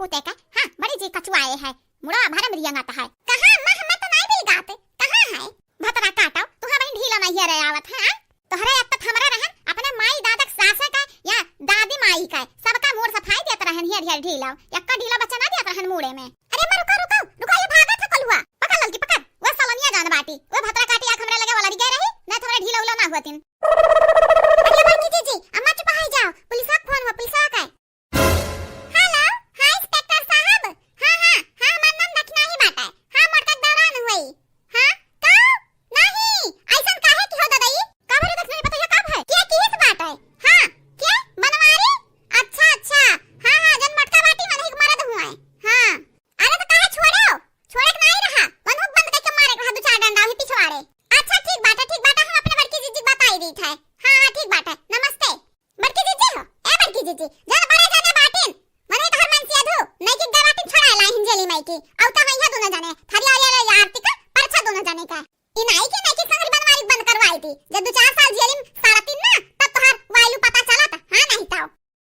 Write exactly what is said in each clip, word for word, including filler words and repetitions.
पुते का, हाँ, बड़ी जी कचुआए है, मुड़वा भरे में रियंगत है। कहाँ अम्मा, हमें तो नाहीं मिल गाते, कहाँ है? भतरा काटो, तुहा बहिन ढीला नाहीं है रे आवत है, हाँ? तोहरे अत्तत हमरा रहन, अपने माई दादक सासे का या दादी माई का, सबका मूड़ सफाई देत रहन, हियर हियर ढीला, यक्का ढीला बच्चा ना देत रहन मूड़े में। अरे अम्मा, रुका, रुका, रुका, ये भागत है कलुआ। पकड़ ललकी, पकड़। वो सलनिया जान बाटी। वो भतरा काटी आँख हमरे लगे वाला रिगे रही, नहीं तो हमरा ढीला उला ना हुआ तीन। अरे बड़की जीजी, अम्मा चुप हो जाओ। पुलिसवा के फोन हुआ, पुलिसवा का। हेलो, हाँ इंस्पेक्टर साहब। हाँ, हाँ, हाँ, हमार नाम दखिनाही बाटे। हाँ, मोटका दौरान हुई। हाँ, का? नहीं, ऐसन काहे की हो ददई? का भरे दखिनाही पता है का भय? के किहिस बाटे? हाँ, के? बनवारी? अच्छा, अच्छा। हाँ, हाँ, जन मोटका बाटी मनही के मरद हुआ है। हाँ। अरे तो काहे छोड़ो? छोड़े के नाई रहा। मनहुक बंद करके मारे के रहा दू चार डंडा वही पिछवाड़े। अच्छा ठीक बाटे, ठीक बाटे, हम अपने बड़की जीजी के बताई दीत है। हाँ, हाँ, ठीक बाटे। नमस्ते। बड़की जीजी हो, ए बड़की जीजी, जन बड़े जने बाटिन। मने तोहर मनसिया धू, नैकी गवाटिन छोड़ाए लाई हिन जेली माई की। औ तो हइया दोनों जने, थरिया वाली आरती का, परछा दोनों जने का। ई नाई के नैकी संगरी बनवारी बंद करवाई थी। जब दू चार साल जेली में सारा तीन ना, तब तोहर वायु पता चलत, हाँ नहीं तो।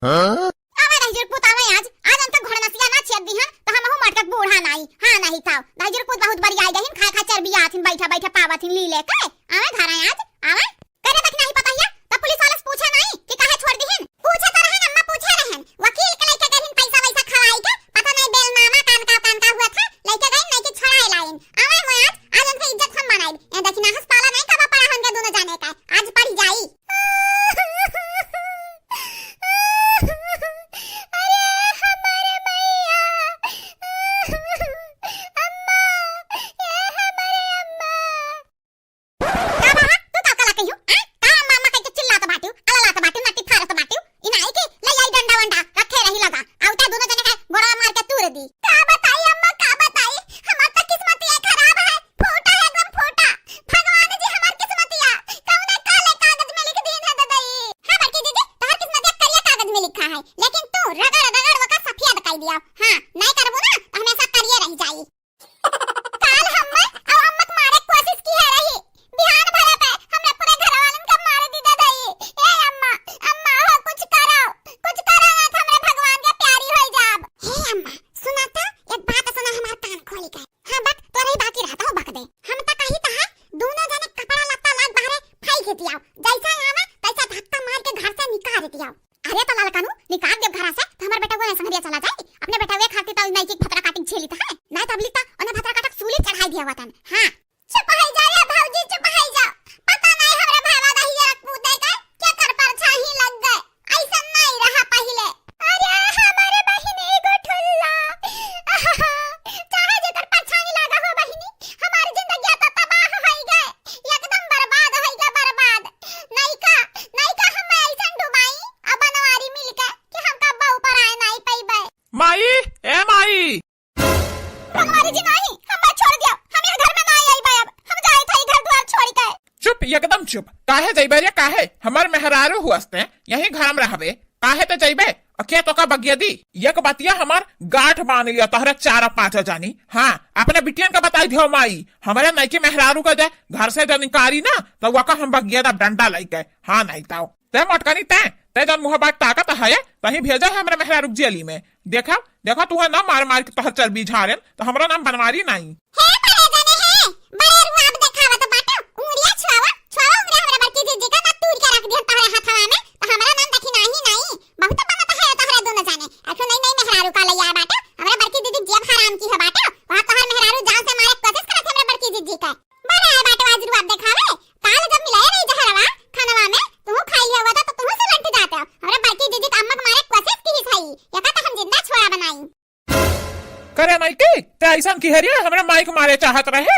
हाँ? आवे दहिजर पूत आवे आज, आज उनका घोड़नसिया ना छेद दिहन, तो हमहू मटकत बूढ़ा नाई। हाँ, नहीं था। दहिजर पूत बहुत बरियाई गहिन, खाए खाए चर्बी आथिन, बैठा बैठा पावथिन ली लेके। आवे घर आए आज, आवे। करे तक नहीं पता हिया, तो पुलिस वाले से पूछे नहीं कि काहे छोड़ दिहिन? पूछे तो रहन, अम्मा पूछे रहन। वकील के लेके गहिन पैसा वैसा खवाई के, पता नहीं बेलनामा कान का, कान का हुआ था, लेके गहिन नहीं कि छोड़ाए लाइन। आवे वो आज, आज उनके इज्जत हम बनाई। ये देखी ना हंस पाला नहीं कबा पड़ा हमके दोनों जाने का, आज पड़ जाई। अरे हमारे मैया, अम्मा, ए हमारे अम्मा। का बाबा, तू का कला कहियो? आ? का अम्मा, अम्मा कह के चिल्लात बाटियो, अललात बाटियो, नट्टी फारत बाटियो? ई नाई के ले आई डंडा वंडा, रखे रही लगा। औ ता दोनों जने का गोड़ा मार के तूर दी। का बताई अम्मा, का बताई? हमार तो किस्मतिया खराब है, फूटा है एकदम फूटा। भगवान जी हमार किस्मतिया कौने काले कागज में लिख दीन है ददई। हाँ बड़की जीजी, तोहर किस्मतिया करिया कागज में लिखा है, लेकिन तू रगड़ रगड़ ओका सफेद कर दिया। हाँ, नहीं करबू ना तो हमेशा करिए रह जाई। काल हम्मे औ अम्मा के मारे के कोशिश किहे रही, बिहान भरे पे हमरे पूरे घर वालन का मार दी ददई। ए अम्मा, अम्मा हो कुछ करो, कुछ करो ना तो हमरे भगवान के प्यारी हो जाब। हे अम्मा, सुना तो, एक बात सुना हमार कान खोली के। हाँ, बक, तोरे ही बाकी रहता हो, बक दे। हम तो कही तो है, दोनों जने कपड़ा लत्ता लाग बाहरे फेंक दियाओ। जैसा आवे, तैसा धक्का मार के घर से निकाल दियाओ। अरे तो ललकनू, निकाल दे घर से, तो हमार बेटा वो संगरिया चला जाए। अपने बेटा वे खातिर तो नैकी भतरा काटिक झेली तो है। नहीं तो अबली तो उन्हें भतरा काटक सूली चढ़ाई दिया वतन। हाँ। चुप हो जा रे भौजी, चुप हो जा। पता नहीं हमरे भावा दहिजर पूते के केकर परछाई लग गए। ऐसन नहीं रहा पहिले। अरे हमारे बहिनी गो ठुल्ला। चाहे जेकर परछाई लागा हो बहिनी, हमारी जिंदगी तो तबाह होई गए, एकदम बर्बाद होई गए, बर्बाद। नैका, नैका हम ऐसन डुबाई, अब बनवारी मिलके कि हमका बहू पर आए नहीं पइबे। माई, ए माई। बनवारी जी नहीं, हमें छोड़ दिया, हम यह घर में नहीं आई बे, अब हम जाए थे घर द्वार छोड़ के। चुप, एकदम चुप। काहे जइबे रे, काहे? हमार मेहरारू हुअस्ते, यही घर में रहबे, काहे ते जइबे? अखे तो का बगिया दी, एक बतिया हमार गांठ बांध लिया, तोहरे चार पांच जानी। हाँ, अपने बिटियन का बताई दियो माई, हमारे नैकी मेहरारू का जे घर से जे निकारी ना, तो वका हम बगिया दा डंडा लइके। हाँ, नहीं तो। ते मोटकनी ते, ते जन मुँह बाट ताकत है, तहीं भेजा है हमरे मेहरारू के जेली में। देखा, देखा, तू है ना मार मार के तोहर चर्बी झारेन, तो हमरा नाम बनवारी नाई। हे बड़े जने हे, बड़े रुआब देखावत बाटो, उंगरिया छुआवा, छुआवा उंगरिया हमरा बड़की जीजी का ना तूर के रख दिहन तोहरे हथवा में, तो हमरा नाम दखिनाही नाई। बहुत बनत है तोहरे दोनों जने। अखो नई नई मेहरारू का लइया बाटो, हमरा बड़की जीजी जेब हराम की हो बाटो, वहाँ तोहर मेहरारू जान से मारे के कोशिश करत है हमरा बड़की जीजी का। बड़ा है बाटो आज रुआब देखावे। काल जब मिलाए रही जहरवा खानवा में, तू खाई लिया हुआ था तो तू से लंट जाते हो। हमरा बड़की जीजी के अम्मा के मारे कोशिश की ही सही। यका तो हम जिंदा छोड़ा बनाई। करे नहीं की, ते ऐसन की है रे, हमरा माई के मारे चाहत रहे।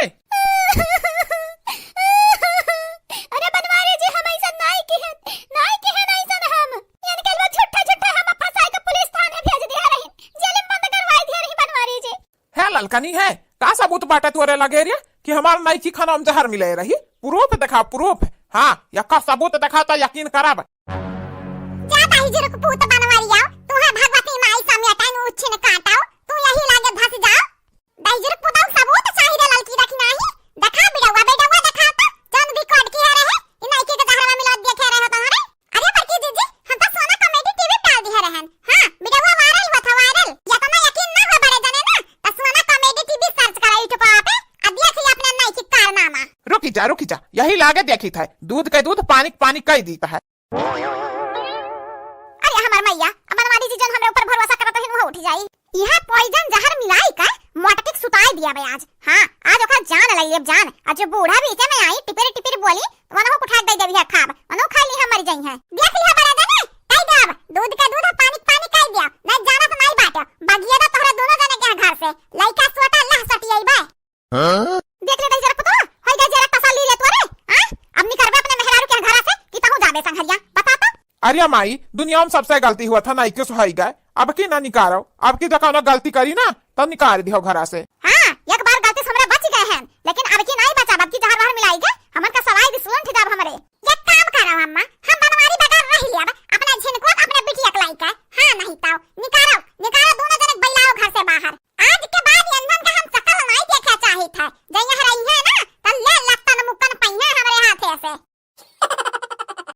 अरे बनवारी जी, हम ऐसन नहीं की है, नहीं की है ऐसन हम। इनके लोग झूठे झूठे हम फंसाई के पुलिस थाने भेज दिया रही, जेल में बंद करवाई दिया रही बनवारी जी। है ललकनी है, का सबूत बाटे तोरे लगे रे कि हमार नईकी खाना में जहर मिले रही? प्रूफ देखा, प्रूफ। हाँ, यक्का सबूत देखा तो यकीन करब। जा दहिजर के पूत बनवरिया, तू है भगवती माई समेटन उच्छिन काटाओ, तू यही लागे धस जाओ। दहिजर के पूत सबूत चाहिए ललकी रखी नाही, देखा बिडौआ, बिडौआ देखा तो, जौन भी कोड की है रहे, इ नईकी के जहरवा मिला देखे रहे हो तुम्हारे। अरे बड़की जीजी, हम तो सोना कॉमेडी टीवी पे डाल दिए रहन। हाँ, वीडियो वायरल हुआ था, वायरल। या तो ना यकीन जा रुकि जा, यही लागे देखित है, दूध के दूध, पानी के पानी कइ दीत है। अरे हमार मइया, अब मनवारी जी जन हमरे ऊपर भरोसा करत रहिन, उहो उठि जाई। इहाँ poison जहर मिलाई के मोटकी के सुताई दिया बे आज। हाँ, आज ओकर जान लइ लेब जान। आज जो बूढ़ा बीचे में आई, टिपिर टिपिर बोली, वनहु उठा के दइ देबी है खाब, वनहु खाइ लिहे मरि जइहैं। देख लिहे बड़े जने, कइ देब, दूध के दूध, पानी के पानी कइ देब। नहीं जानत नहीं बाटे, भगिया दा तोहरे दुनो जने के घर से, लइका सोटा लह सटियइबे। हाँ? देख ले दही जरा पुतवा, होई गए जरा तसल्ली ले तोरे, हाँ? अब निकरबे अपने मेहरारू के घरा से कि तहूँ जाबे संघरिया, बता तो। अरे माई, दुनिया में सबसे गलती हुआ था, नहीं कुछ होई गए, अब की ना निकारो, अब की तो कौनो गलती करी ना, तो निकाल दियो घरा से। हाँ, एक बार गलती से हमरे बच गए हैं, लेकिन अब की नहीं बचा, अब की जहर वहर मिलाई के हमन का सवाई भी सूंठ जाब हमरे। एक काम करो अम्मा,